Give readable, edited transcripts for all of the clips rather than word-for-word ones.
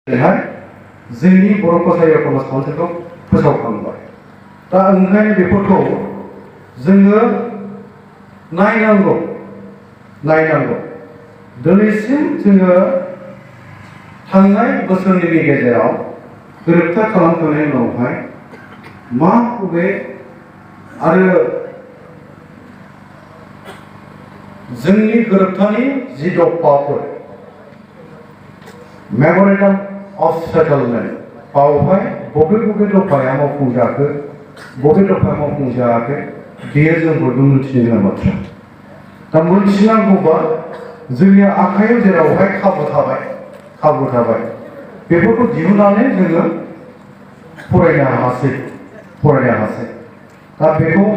बेहाय जोंनि बर' कसारि समाज काउन्सिलखौ फोसावखांबाय। दा ओंखायनो बेफोरखौ जोङो नायनांगौ। दिनैसिम जोङो थांनाय बोसोरनि गेजेराव गोरोबथा खालामखांनायनि उनावहाय मा बबे आरो जोंनि गोरोबथानि जि दफाफोर मेमोरेन्डाम अफ सेटलमेन्ट बावहाय बबे दफाया मावफुंजाखो बबे दफाया मावफुंजायाखै बेयो जों बयबो मिथिनो गोनां बाथ्रा। दा मिथिनांगौबा जोंनि आखाइयाव जेरावहाय खाबु थाबाय बेफोरखौ दिहुननानै जोङो फरायनो हासै। दा बेखौ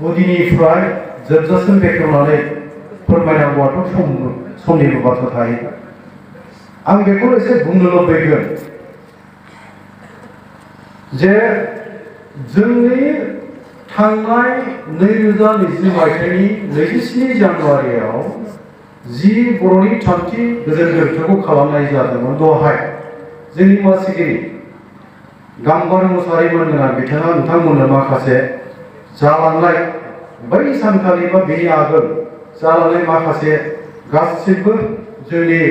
गुदिनिफ्राय जोबजासिम बेखेवनानै फोरमायनांगौआथ' समनिबो बाथ्रा थायो। आं बेखौ एसे बुंनो लुबैगोन जे जोंनि थांनाय 2020 मायथाइनि 27 जानुवारियाव जि बर'नि थामथि गोजोन गोरोबथाखौ खालामनाय जादोंमोन। बेवहाय जोंनि मासिगिरि गाम्बारि मुसाहारिमोनहा बिथांमोननो माखासे जालांनाय बै सानखालि बा बेनि आगोल जालांनाय माखासे गासिबो जोंनि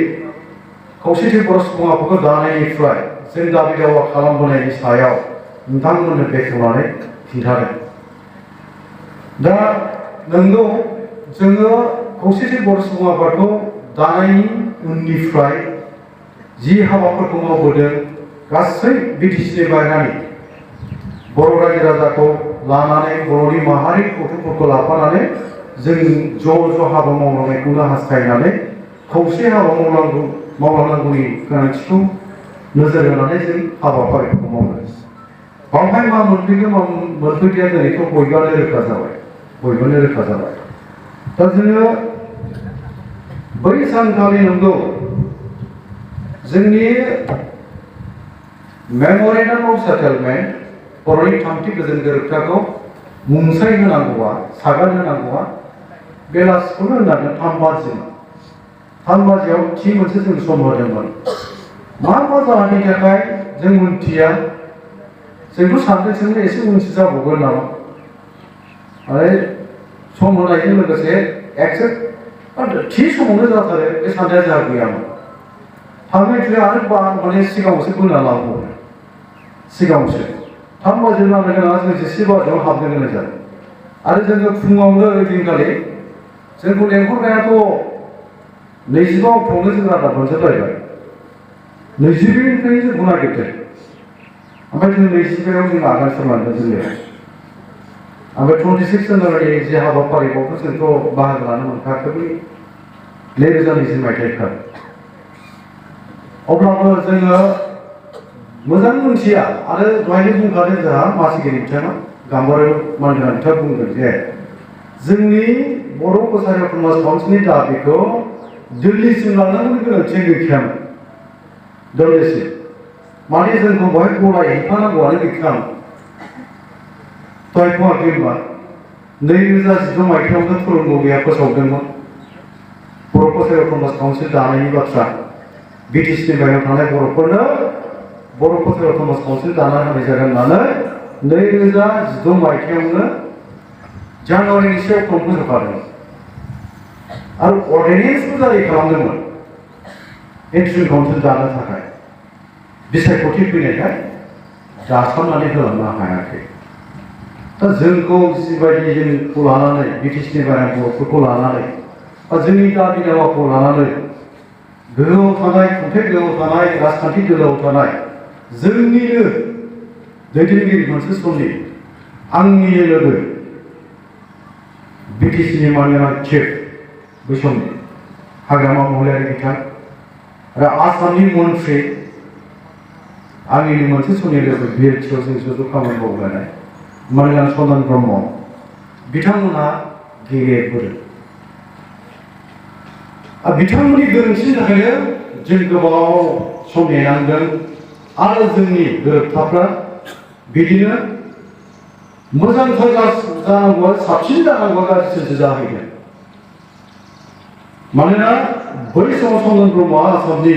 खौसेथि बर' सुबुं आफादखौ दानायनिफ्राय जों दाबि दावा खालामबोनायनि सायाव नोंथांमोननो बेखेवनानै खिन्थादों। दा नंगौ जोङो खौसेथि बर' सुबुं आफादखौ दानायनि उननिफ्राय जि हाबाफोरखौ मावबोदों गासै बिटिसिनि बायह्रानि बर' रायजो राजाखौ लानानै बर'नि माहारि गथ'फोरखौ लाफानानै जों ज' हाबा मावलांनायखौनो हास्थायनानै खौसे हाबा मावलांनांगौनि गोनांथिखौ नोजोर होनानै जों हाबाफारिखौ मावदों। बावहाय मा मोनफैगोन मा मोनफैगोन दिनैथ' बयबोआनो रोखा जाबाय। दा जोङो बै सानखालि नंगौ जोंनि मेमोरेन्डाम अफ सेटलमेन्ट बर'नि थामथि गोजोन गोरोबथाखौ मुंसाइ होनांगौआ सागान होनांगौआ बेलासिखौनो होनांगोन 3 बाजियाव थि मोनसे जों सम होदोंमोन। मा जाहोननि थाखाय जों मिन्थिया। जोंथ' सानदों एसे उनसो जाबावगोन नामा आरो सम होनायजों लोगोसे एक्सेप्ट थि समावनो जाथारो बे साननाया जोंहा गैयामोन। थाङै आरो माने सिगाङावसो बोना लाबोबाय। सिगाङावसो 3 बाजियाव लांनो गोनाङा जों 11 बाजियाव हाबनो गोनां जादों। आरो जोङो फुङावनो ओइदिनखालि जोंखौ लेंहरनायाथ' 25 अक्ट'आवनो जों रादाब मोनजोबलायबाय। 22निफ्राय जोंखौ नागिरदों। ओमफ्राय जों 25आव जों आगान सुरलांदों जिल्लायाव। ओमफ्राय 26 जानुवारि जे हाबाफारि बावथ' जोंथ' बाहागो लानो मोनखायाखै बै 2020 मायथाइखौ। अब्लाबो जोङो मोजां मोनथिया आरो दहायनो बुंखादों जोंहा मासिगिरि बिथाङा गाम्बारि मानगोनां बिथाङा बुंदों जे जोंनि बर' कसारि समाज काउन्सिलनि दाबिखौ दिल्लीसिम लांनांगौनि गोनांथि गैखायामोन। दिल्लीसिम माने जोंखौ बहाय गलायहैफानांगौआनो गैखायामोन। दहाय बुङाखै होनबा 2019 मायथाइयावनो थुलुंगाया फोसावदोंमोन बर' कसारि समाज काउन्सिल दानायनि बाथ्रा। बिटिसिनि बायह्रायाव थानाय बर'फोरनो बर' कसारि समाज काउन्सिल दाना होनाय जागोन होननानै 2019 मायथाइयावनो जानुवारिनि 1 अक्ट'आव फोसावखादों आरो अर्डिनेन्सबो जारि खालामदोंमोन इन्ट्रिम काउन्सिल दानो थाखाय। बिसायख'थि फैनायखाय दासामनानै होलांनो हायाखै। दा जोंखौ जिबायदि जोंखौ लानानै बिटिसिनि बायह्रानि बर'फोरखौ लानानै बा जोंनि दाबि दावाखौ लानानै गोहोआव थानाय खुंथाइ गोहोआव थानाय राजखान्थि गोहोआव थानाय जोंनिनो दैदेनगिरि मोनसे समनि आंनिनो लोगो बिटिसिनि मानगोनां चिफ बै समनि हाग्रामा महिलारि बिथां आरो आसामनि मन्त्रि आंनिनो मोनसे समनि लोगो बिएलटिआव जों ज' खामानि मावबोनाय मानगोनां सनदन ब्रह्म बिथांमोनहा गेलेबोदों। बिथांमोननि गोरोन्थिनि थाखायनो जों गोबाव सम नेनांदों आरो जोंनि गोरोबथाफ्रा बिदिनो मोजांथार जानांगौआ साबसिन जानांगौआ गाज्रिसो जाहैदों। मानोना बै समाव सनदन ब्रह्मआ आसामनि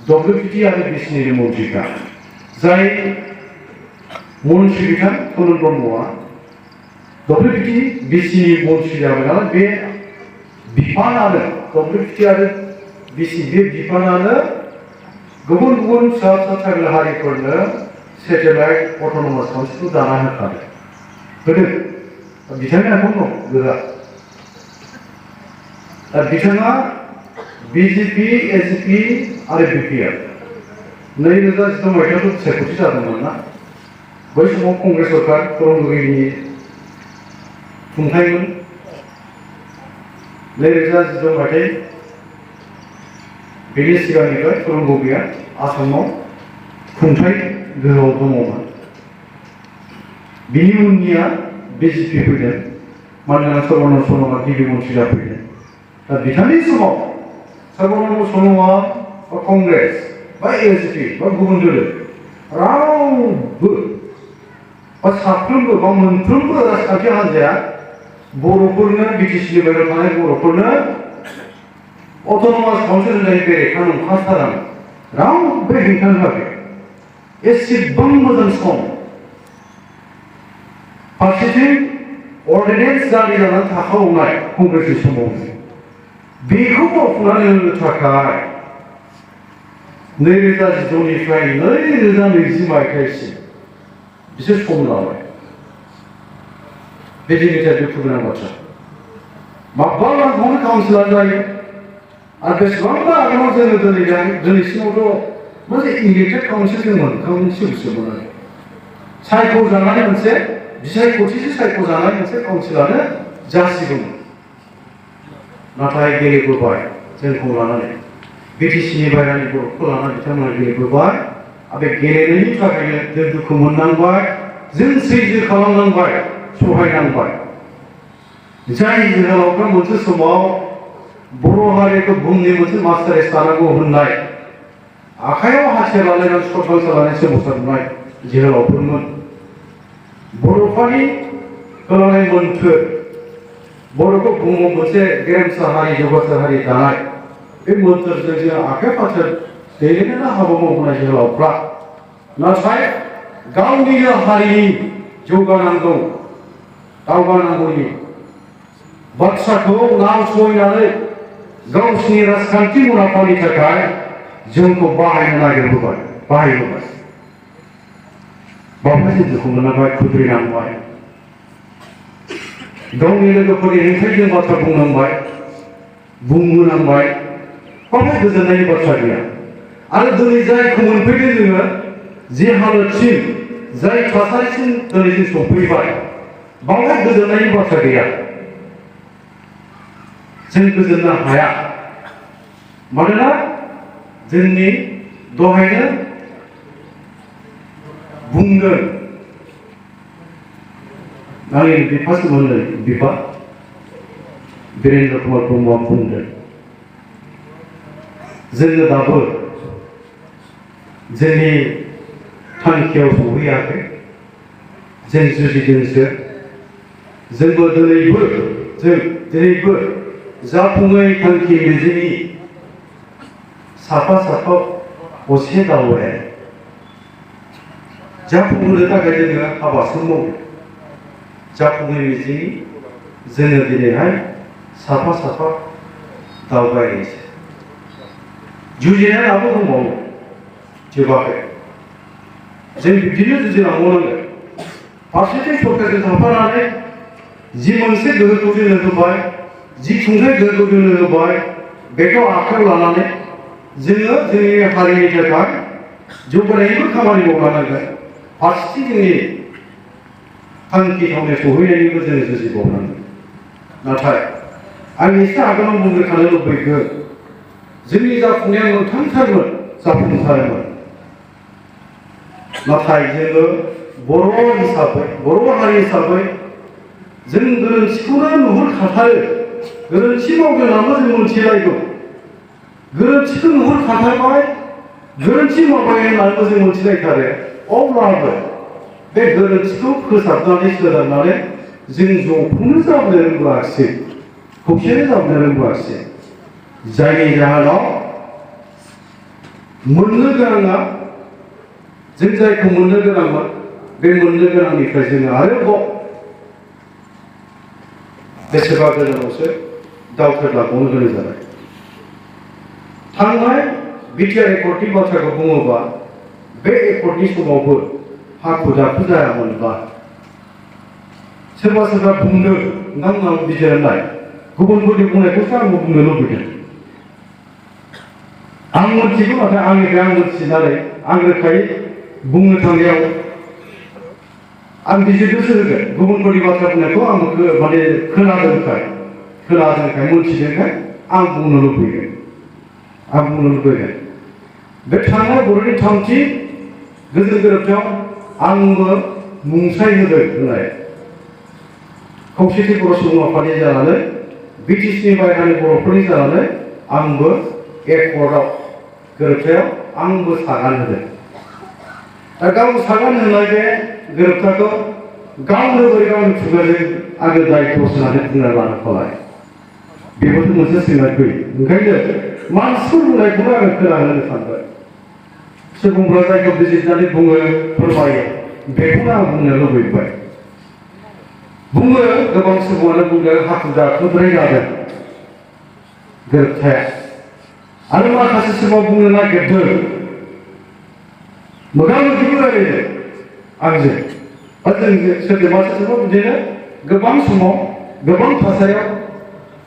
WPT आरो बिसिनि मन्थ्रिखा जाय मन्थ्रि बिथां कनन ब्रह्मआ WPT बिसिनि मन्थ्रि जाबाय नालाय बे बिफानानो WPT आरो बिसि बे बिफानानो गुबुन गुबुन फिसा फिसा ट्राइबेल हारिफोरनो सेटेलाइट अट'नमास काउन्सिलखौ दाना होखादों गोदो बिथांनि आखायाव दं गोरा दा बिथाङा BJP, SJP आरो BPR 2019 मायथाइयावथ' सायख'थि जादोंमोन ना बै समाव कंग्रेस सरकार करन गगैनि खुंथायमोन 2019 मायथाइ बेनि सिगांनिफ्राय करन गगैया आसामाव खुंथाय गोहोआव दङमोन बिनि उननिया BJP फैदों मानोना सर्बानन्द सन'वालआ गिबि मन्थ्रि जाफैदों दा बिथांनि समाव सर्बानन्द सन'वाल बा कंग्रेस बा SJP बा गुबुन धोरोम रावबो बा साफ्रोमबो बा मोनफ्रोमबो राजखान्थि हान्जाया बर'फोरनो BTCनि बायह्रायाव थानाय बर'फोरनो अट'नमास काउन्सिल होननाय बेरेखा नंखाथारा रावबो हेंथा होआखै एसेबां मोजां सम फारसेथिं अर्डिनेन्स जारि जानानै थाखावनाय कंग्रेसनि समाव बेखौ मावफुंनानै होनो थाखाय 2019 निफ्राय 2020 मायथाइसिम बिसोर सम लाबाय बे जोंनि थाखाय दुखु गोनां बाथ्रा माब्ला लाखौनो काउन्सिलआ जायो आरो बेसेबांबा आगोलाव जोङो दिनैसिमावथ' मोनसे इलेक्टेड काउन्सिल दंमोन काउन्सिलसोमोन आरो सायख'जानाय मोनसे बिसायख'थिजों सायख'जानाय मोनसे काउन्सिलानो जासिगौमोन नाथाय गेलेबोबाय जोंखौ लानानै BTCनि बायह्रानि बर'खौ लानानै बिथांमोना गेलेबोबाय आरो बे गेलेनायनि थाखायनो जों दुखु मोननांबाय जों सैज्य खालामनांबाय सहायनांबाय जाय जोहोलावफ्रा मोनसे समाव बर' हारिखौ बुहुमनि मोनसे मास्टारेस लानांगौ होननाय आखायाव हाथियार लालायनानै सरखार लानानै सोमावसारनाय जोहोलावफोरमोन बर'फोरनि होलांनाय मोन्थोर बर'खौ बुहुमाव मोनसे गेरेमसा हारि जौगासार हारि दानाय बे मोन्थोरजों जों आखाइ फाथेर दैदेननो हाबा मावबोनाय जोहोलावफ्रा नाथाय गावनिनो हारिनि जौगानांगौ दावगानांगौनि बाथ्राखौ नासयनानै गावसिनि राजखान्थि मुलाम्फानि थाखाय जोंखौ बाहायनो नागिरबोबाय बाहायबोबाय बावहाय जों दुखु मोननांबाय खुद्रिनांबाय गावनि लोगोफोरनि हेंथायै जों बाथ्रा बुंनांबाय बुंबोनांबाय बावहाय गोजोननायनि बाथ्रा गैया आरो दिनै जायखौ मोनफैदों जोङो जे हालोदसिम जाय थासारिसिम दिनैसिम सफैबाय बावहाय गोजोननायनि बाथ्रा गैया जों गोजोननो हाया मानोना जोंनि दहायनो बुंदों आंनि बिफा सोमोन्दै बिफा वीरेन्द्र कुमार ब्रह्मआ बुंदों जोङो दाबो जोंनि थांखियाव सहैयाखै जों जुजिदोंसो जोंबो दिनैबो जाफुङै थांखि मिजिंनि साफा साफा असे दावबायारि जाफुंहोनो थाखाय जोङो हाबासो मावो जाफुङै मिजिंनि जोङो दिनैहाय साफा साफा दावबायारिसो जुजिनाया दाबो दंबावो जोबाखै जों बिदिनो जुजिलांबावनांगोन फारसेथिं सरकारजों थाफानानै जि मोनसे गोहोखौ जोंनो होबाय जि खुंथाय गोहोखौ जोंनो होबाय बेखौ आखायाव लानानै जोङो जोंनि हारिनि थाखाय जौगानायनिबो खामानि मावलांनांगोन फारसेथिं जोंनि थांखि थावनाय सहैनायनिबो जोङो जुजिबावनांगोन नाथाय आं एसे आगोलाव बुंनो लुबैगोन जोंनि जाफुंनाया मोनथामथारमोन जाफुंसारोमोन नाथाय जोङो बर' हारि हिसाबै जों गोरोन्थिखौनो नुहुरखाथारो गोरोन्थि मावदों नामा जों मोनथिलायगौ गोरोन्थिखौ नुहुरखाथारबाय गोरोन्थि मावबाय होननानैबो जों मोनथिलायथारो अब्लाबो बे गोरोन्थिखौ फोसाबनानै सोदांनानै जों ज'खौनो जाबोनो रोंबोआखिसै खौसेनो जाबोनो रोंबोआखिसै जायनि जाहोनाव मोननो गोनाङा जों जायखौ मोननो गोनांमोन बे मोननो गोनांनिफ्राय जोङो आरोबाव बेसेबा गोजानावसो दावखोलांबावनो गोनां जाबाय। थांनाय बिटिआर एकर्डनि बाथ्राखौ बुङोबा बे एकर्डनि समावबो हाखु दाखु जायामोनबा सोरबा सोरबा बुंदों नोंथांमोनाव बिजिरनाय गुबुनफोरनि बुंनायखौसो आंबो बुंनो लुबैदों। आं मिथिगौ नाथाय आंनिफ्राय आं मिथिनानै आं रोखायै बुंनो थांनायाव आं बिजिरनोसो होगोन। गुबुनफोरनि बाथ्रा बुंनायखौ आंबो माने खोनादोंखाय मोनथिदोंखाय आं बुंनो लुबैगोन। बे थांनाय बर'नि थामथि गोजोन गोरोबथायाव आंबो मुंसाइ होदों होननाय खौसेथि बर' सुबुं आफादनि जानानै बिटिसिनि बायह्रानि बर'फोरनि जानानै आंबो एकर्डआव गोरोबथायाव आंबो सागान होदों। दा गाव सागान होनाय बे गोरोबथाखौ गावनो बोरै गावनि खुगाजों आङो दायित्व होनानै बुंना लानो फलाय बेबोथ' मोनसे सोंनाय फैयो। ओंखायनो मानसिफोर बुंनायखौनो आङो खोनाहोनो सानबाय। सुबुंफ्रा जायखौ बिजिरनानै बुङो फोरमायो बेखौनो आं बुंनो लुबैबाय। बुङो गोबां सुबुङानो बुंदों हाखु दाखुद्राय जादों गोरोबथाया आरो माखासे समाव बुंनो नागिरदों मोगा मोगिबो रायलायदों आंजों बा जोंजों सोरजोंबा सोरजोंबा बिदिनो गोबां समाव गोबां थासारियाव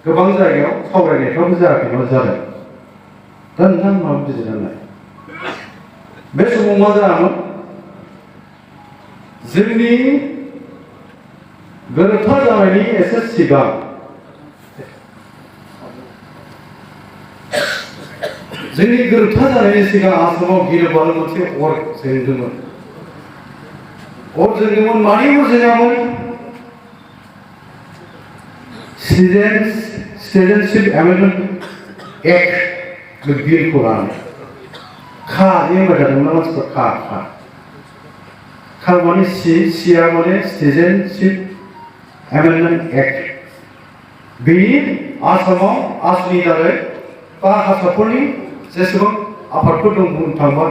गोबां जायगायाव सावरायनायफ्राबो जायाखैबा जादों। दा नोंथांमोनहा बिजिरनाय बे समाव मा जायामोन जोंनि गोरोबथा जानायनि एसे सिगां जोंनि गोरोबथा जानायनि सिगां आसामाव गिलुबालु मोनसे अर जोंदोंमोन। मानि अर जोङामोन सिटिजेनशिप एमेन्डमेन्ट एक्ट बे बिलखौ लानानै खा होनबाय थादोंमोन मानसिफ्रा खा माने सिया माने सिटिजेनशिप एमेन्डमेन्ट एक्ट बेनि आसामाव आसनि दारै बा हारसाफोरनि जेसेबां आफादफोर दं बुंनो थांबा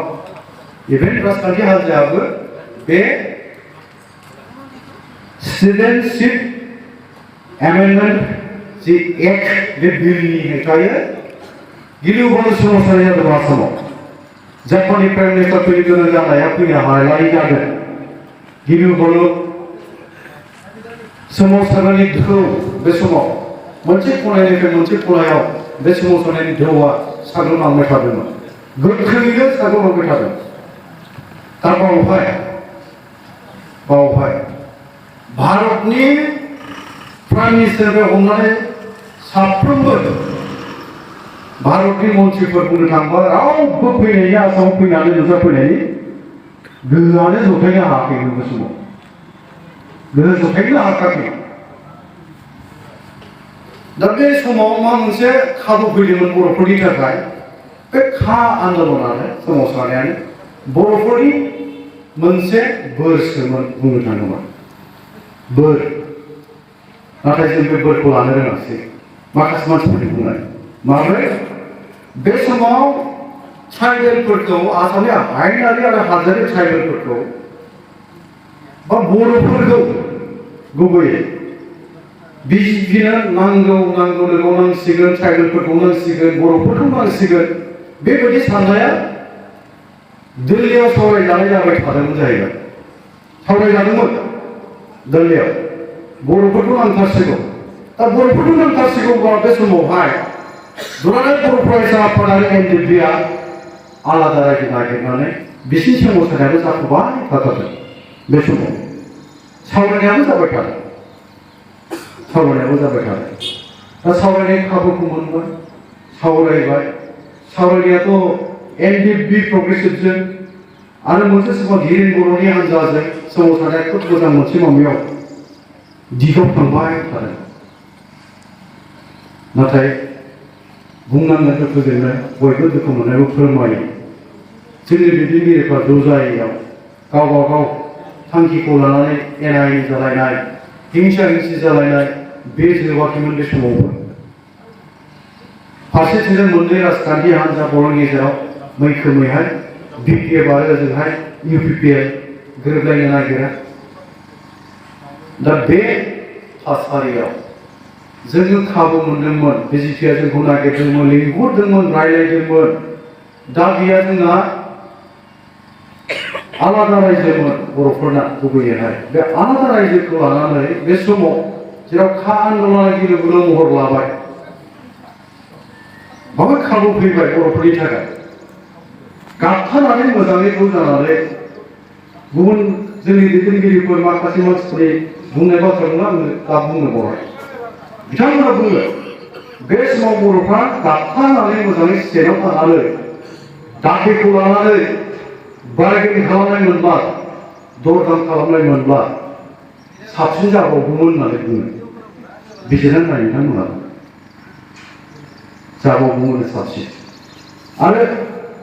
इभेन राजखान्थि हान्जायाबो बे सिटिजेनशिप एमेन्डमेन्ट जि एक्ट बे बिलनि हेंथायै गिलु बालु सोमावसारनाय जादों आसामाव। जापाननि प्राइम मिनिस्टार फैनो गोनां जानाया फैनो हालायै जादों। गिलु बालु सोमावसारनायनि दोहौ बे समाव मोनसे खनानिफ्राय मोनसे खनायाव बे सोमावसारनायनि दोहौआ साग्लोबलांबाय थादोंमोन। गोख्रैयैनो साग्लोबलांबाय थादों। दा बावहाय भारतनि प्राइम मिनिस्टारनिफ्राय हमनानै साफ्रोमबो भारतनि मन्थ्रिफोर बुंनो थाङोबा रावबो फैनायनि आसामाव फैनानै नुजाफैनायनि गोहोआनो जथायनो हायाखैमोन। बे समाव गोहो जथायनो हायाखै। दा बे समाव मा मोनसे खाबु फैदोंमोन बर'फोरनि थाखाय बे खा आन्दलनानो सोमावसारनायानो बर'फोरनि मोनसे बोरसोमोन बुंनो थाङोबा बोर। नाथाय जों बे बोरखौ लानो रोङासै माखासे मानसिफोरनि बुंनाय माब्रै बे समाव ट्राइबेलफोरखौ आसामनि हायेनारि आरो हाजोआरि ट्राइबेलफोरखौ बा बर'फोरखौ गुबैयै बिजेपिनो नांगौ लोगो नांसिगोन ट्राइबेलफोरखौ नांसिगोन बर'फोरखौ नांसिगोन बेबायदि साननाया दिल्लीयाव सावरायजानाय जाबाय थादोंमोन जाहैबाय। सावरायजादोंमोन दिल्लीयाव बर'फोरखौ नांथारसिगौ। दा बर'फोरखौ नांथारसिगौब्ला बे समावहाय दुलाराय बर' फरायसा आफाद आरो एनडिएफबिआ आलादा रायजो नागिरनानै बिसिनि सोमावसारनायाबो जाफुबाय थाथारदों। बे समाव सावरायनायाबो जाबाय थादों। दा सावरायनाय खाबुखौ मोनबाय सावरायबाय। सावरायनायाथ' एनडिएफबि प्रग्रेसिभजों आरो मोनसे समाव धीरेन बर'नि हान्जाजों सोमावसारनाया खोब मोजां मोनसे माबायाव दिगाव थांबाय थादों। नाथाय बुंनांगोन दुखुजोंनो बयबो दुखु मोननायखौ फोरमायो। जोंनि दैदेनगिरिफ्रा ज' जायैयाव गावबा गाव थांखिखौ लानानै एना एनि जालायनाय हिंसा हिंसि जालायनाय बे जोबाखैमोन। बे समावबो फारसेथिंजों मोननै राजखान्थि हान्जा बर'नि गेजेराव मैखोमैहाय BPF आरो ओजोंहाय UPPL गोरोबलायनो नागिरा। दा बे थासारियाव जोङो खाबु मोनदोंमोन, BJP जोंखौ नागिरदोंमोन, लिंहरदोंमोन, रायलायदोंमोन। दा गैया जोंहा आलादा रायजोमोन बर'फोरना गुबैयैहाय। बे आलादा रायजोखौ लानानै बे समाव जेराव खा आन्दलना गिलु गिलु महर लाबाय, माबा खाबु फैबाय बर'फोरनि थाखाय। गाबथानानै मोजाङै ज' जानानै गुबुन जोंनि दैदेनगिरिफोर माखासे मानसिफोरनि बुंनाय बाथ्राखौनो आङो दा बुंनो बावबाय। बिथांमोना बुङो बे समाव बर'फ्रा गाबथानानै मोजाङै स्टेटआव थानानै दाबिखौ लानानै बार्गेनिं खालामनाय मोनब्ला, दरदाम खालामनाय मोनब्ला साबसिन जाबावगौमोन होननानै बुङो। बिजिरनानै नाय बिथांमोना जाबावगौमोन साबसिन। आरो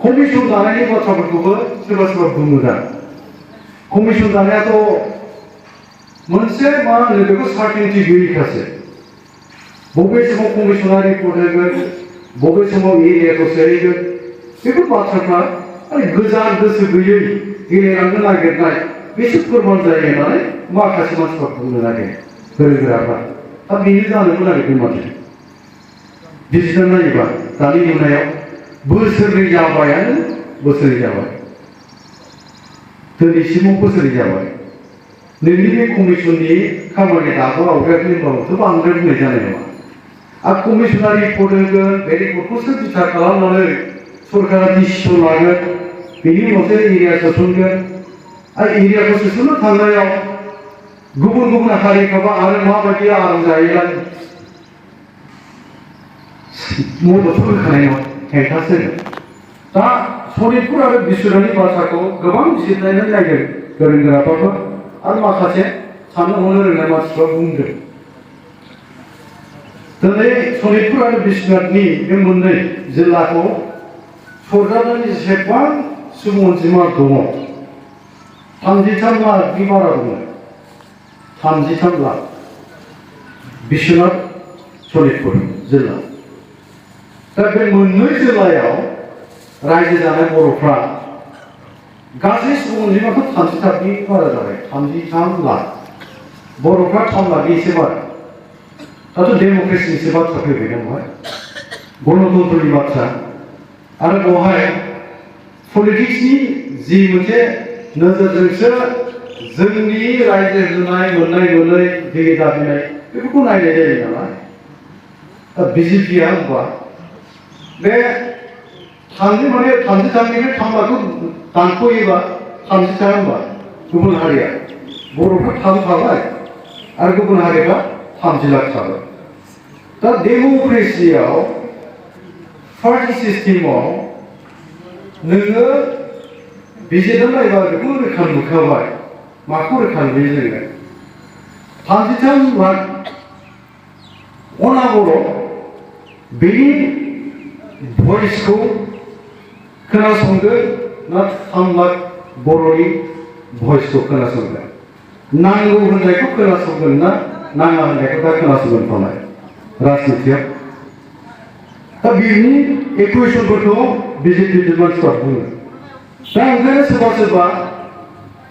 कमिसन दानायनि बाथ्राफोरखौबो सोरबा सोरबा बुङो दा। कमिसन दानायाथ' मोनसे मा होनो बेखौ सार्टेनिटि गैयिखासो। बबे समाव कमिसना रिपर्ट होगोन, बबे समाव एरियाखौ सोहैगोन, बेफोर बाथ्राफ्रा गोजान गोसो गैयै गेलेलांनो नागिरनाय बेसो फोरमान जायो होननानै माखासे मानसिफ्रा बुंनो नागिरो, गोरों गोराफ्रा। दा बेनो जानोबो नागिरदों माथो। बिजिरना नायोबा दानि नुनायाव बोसोरनै जाबायानो, बोसोरनै जाबाय, दिनैसिमाव बोसोरनै जाबाय। नोंनि बे कमिसननि खामानि दाबो आवगायाखै होनबाबोथ' बांद्राय बुंनाय जानाय नङा। आरो कमिसना रिपर्ट होगोन, बे रिपर्टखौसो बिथा खालामनानै सरकारा डिसिसन लागोन, बेनि उनावसो एरिया सोसनगोन। आरो एरियाखौ सोसननो थांनायाव गुबुन गुबुन हारिफ्राबा आरो माबायदि आराम जायोलाय मददखौ होखानाय नङा, हेंथासो होगोन। दा सनितपुर आरो बिस्वनाथनि बाथ्राखौ गोबां बिजिरनानै नायदों गोरों गोराफ्राबो आरो माखासे साननो हनो रोंनाय मानसिफ्रा बुंदों। दिनै सनितपुर आरो बिस्वनाथनि बे मोननै जिल्लाखौ सरजाबनानै जेसेबां सुबुं अनजिमा दङ, 33 लाखनि बारा दङ। 33 लाख बिस्वनाथ सनितपुर जिल्ला। दा बे मोननै जिल्लायाव रायजो जानाय बर'फ्रा गासै सुबुं अनजिमाखौ 33नि बारा जाबाय, 33 लाख। बर'फ्रा 3 लाखनि एसे बारा। दाथ' डेम'क्रेसिनि एसे बाथ्रा फैबाय ना बेवहाय, गणतन्त्रनि बाथ्रा। आरो बेवहाय पलिटिक्सनि जि मोनसे नोजोरजोंसो जोंनि रायजो होनाय मोननाय मोनै दै दाबिनाय बेफोरखौ नायनाय जायो नालाय। दा BJPआ होनबा बे 33निफ्राय 3 लाखखौ दानख'योबा 33 होनबा गुबुन हारिया, बर'फ्रा 3 थाबाय आरो गुबुन हारिफ्रा 30 लाख थाबाय। दा डेम'क्रेसियाव पार्टि सिस्टेमाव नोङो बिजिरना नायबा बेखौ रोखा नुखाबाय। माखौ रोखा नुयो जोङो? 33 लाख अनाबर' बेनि भइसखौ खोनासंगोन ना 3 लाख बर'नि भइसखौ खोनासंगोन? नांगौ होननायखौ खोनासंगोन ना नाङा होननायखौ दा खोनासंगोन थानाय राजनितियाव? दा बेनि इकुवेसनफोरखौ BJP मानसिफ्रा बुङो। दा ओंखायनो सोरबा सोरबा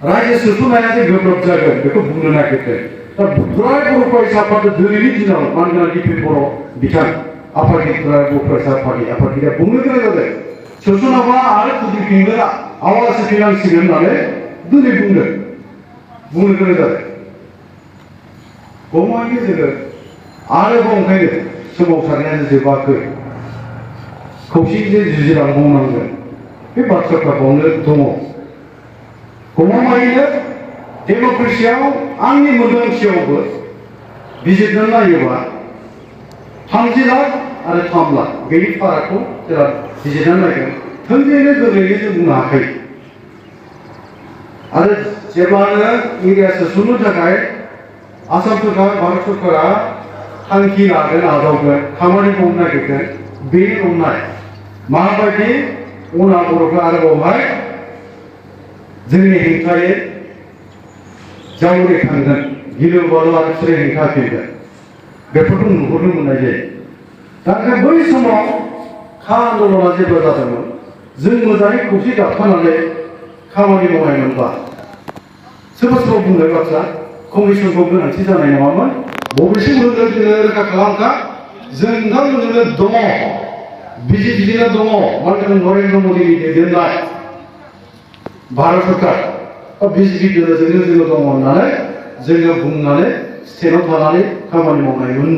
रायजो सोसननाया जे गोब्राब जागोन बेखौ बुंनो नागिरदों। दा फ्राय बर' फरायसा आफाद दिनैनि दिनाव मानगोनां DP बर' बिथां आफादगिरिफोरा बर' फरायसा आफादनि आफादगिरिया बुंनो गोनां जादों, सोसनाबा आरो खुदिफिनगोन आवाज होफिननांसिगोन होननानै दिनै बुंनो गोनां जादों। गमामायैनो जोङो आरोबाव ओंखायनो सोमावसारनाया जोबाखै, खौसेयै जुजिलांबावनांगोन, बे बाथ्राफ्रा बावनो दङ। गमामायैनो डेम'क्रेसियाव आंनि मोनदांथियावबो बिजिरनानै नायोबा 30 लाख आरो 3 लाख बेनि फारागखौ जेला बिजिरनानै नायगोन थोंजोङैनो गोरलैयै जों बुंनो हाखायो। आरो जेब्लानो एरिया सोसननो थाखाय आसाम सरकार, भारत सरकारा थांखि लागोन, आजावगोन, खामानि मावनो नागिरगोन, बे नंनाय माबायदि अनाबर'फ्रा आरो बेवहाय जोंनि हेंथायै जावरिखांगोन, गिलु बालु आरो बिसोरो हेंथा होफिनगोन, बेफोरखौ नुहुरनो मोननाय जायो। दा बै समाव खा आन्दलना जेब्ला जादोंमोन जों मोजाङै खौसे गाबथानानै खामानि मावनायमोनबा सोरबा सोरबा बुंनाय बाथ्रा कमिसनखौ गोनांथि जानाय नङामोन बबेसिम होगोन जोङो रोखा खालामखा जों नोंथांमोनजोंनो दङ बिजेपिजोंनो दङ मानोना नरेन्द्र मदिनि दैदेननाय भारत सरकार बिजेपि दोलोजोंनो जोङो दङ होननानै जोङो बुंनानै स्टेटआव थानानै खामानि मावनायमोन